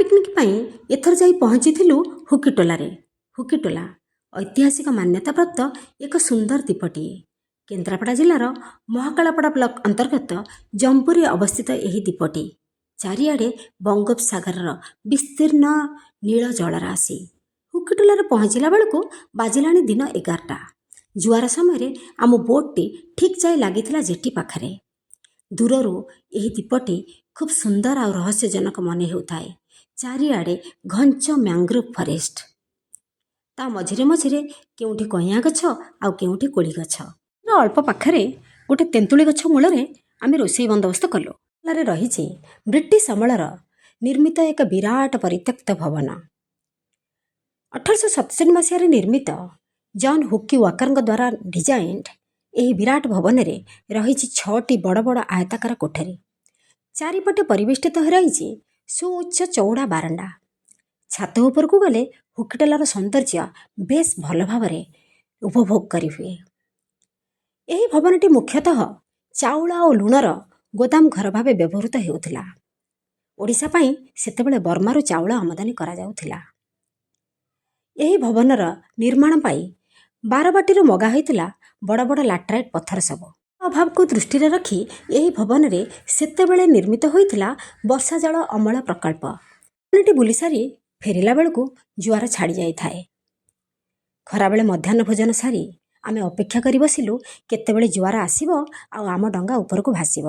Picnic ପାଇଁ ଏଥର ଯାଇ ପହଞ୍ଚିଥିଲୁ ହୁକିଟୋଲାରେ। ହୁକିଟୋଲା ଐତିହାସିକ ମାନ୍ୟତାପ୍ରାପ୍ତ ଏକ ସୁନ୍ଦର ଦ୍ୱୀପଟିଏ। କେନ୍ଦ୍ରାପଡ଼ା ଜିଲ୍ଲାର ମହାକାଳପଡ଼ା ବ୍ଲକ ଅନ୍ତର୍ଗତ ଜମ୍ବୁରେ ଅବସ୍ଥିତ ଏହି ଦ୍ୱୀପଟି। ଚାରିଆଡ଼େ ବଙ୍ଗୋପସାଗରର ବିସ୍ତୀର୍ଣ୍ଣ ନୀଳ ଜଳରାଶି। ହୁକିଟୋଲାରେ ପହଞ୍ଚିଲା ବେଳକୁ ବାଜିଲାଣି ଦିନ 11ଟା। ଜୁଆର ସମୟରେ ଆମ ବୋଟ୍ଟି ଠିକ୍ ଯାଇ ଲାଗିଥିଲା ଜେଟି ପାଖରେ। ଦୂରରୁ ଏହି ଦ୍ୱୀପଟି ଖୁବ୍ ସୁନ୍ଦର ଆଉ ରହସ୍ୟଜନକ ମନେ ହେଉଥାଏ। ଚାରିଆଡ଼େ ଘଞ୍ଚ ମ୍ୟାଙ୍ଗ୍ରୋଭ୍ ଫରେଷ୍ଟ। ତା ମଝିରେ ମଝିରେ କେଉଁଠି କଇଁଆ ଗଛ ଆଉ କେଉଁଠି କୋଳି ଗଛ। ଅଳ୍ପ ପାଖରେ ଗୋଟେ ତେନ୍ତୁଳି ଗଛ ମୂଳରେ ଆମେ ରୋଷେଇ ବନ୍ଦୋବସ୍ତ କଲୁ। ରହିଛି ବ୍ରିଟିଶ ଅମଳର ନିର୍ମିତ ଏକ ବିରାଟ ପରିତ୍ୟକ୍ତ ଭବନ। 1867 ମସିହାରେ ନିର୍ମିତ ଜନ୍ ହୁକି ୱାକରଙ୍କ ଦ୍ୱାରା ଡିଜାଇନ୍ଡ ଏହି ବିରାଟ ଭବନରେ ରହିଛି ଛଅଟି ବଡ଼ ବଡ଼ ଆୟତାକାର କୋଠରୀ। ଚାରିପଟେ ପରିବେଷ୍ଟିତ ହୋଇ ରହିଛି ସୁଉଚ୍ଚ ଚଉଡ଼ା ବାରଣ୍ଡା। ଛାତ ଉପରକୁ ଗଲେ ହୁକିଟୋଲାର ସୌନ୍ଦର୍ଯ୍ୟ ବେଶ ଭଲ ଭାବରେ ଉପଭୋଗ କରିହୁଏ। ଏହି ଭବନଟି ମୁଖ୍ୟତଃ ଚାଉଳ ଆଉ ଲୁଣର ଗୋଦାମ ଘର ଭାବେ ବ୍ୟବହୃତ ହେଉଥିଲା। ଓଡ଼ିଶା ପାଇଁ ସେତେବେଳେ ବର୍ମାରୁ ଚାଉଳ ଆମଦାନୀ କରାଯାଉଥିଲା। ଏହି ଭବନର ନିର୍ମାଣ ପାଇଁ ବାରବାଟୀରୁ ମଗା ହୋଇଥିଲା ବଡ଼ ବଡ଼ ଲାଟରାଇଟ୍ ପଥର ସବୁ। ଅଭାବକୁ ଦୃଷ୍ଟିରେ ରଖି ଏହି ଭବନରେ ସେତେବେଳେ ନିର୍ମିତ ହୋଇଥିଲା ବର୍ଷା ଜଳ ଅମଳ ପ୍ରକଳ୍ପ। ଭବନଟି ବୁଲି ସାରି ଫେରିଲା ବେଳକୁ ଜୁଆର ଛାଡ଼ି ଯାଇଥାଏ। ଖରାବେଳେ ମଧ୍ୟାହ୍ନ ଭୋଜନ ସାରି ଆମେ ଅପେକ୍ଷା କରି ବସିଲୁ, କେତେବେଳେ ଜୁଆର ଆସିବ ଆଉ ଆମ ଡଙ୍ଗା ଉପରକୁ ଭାସିବ।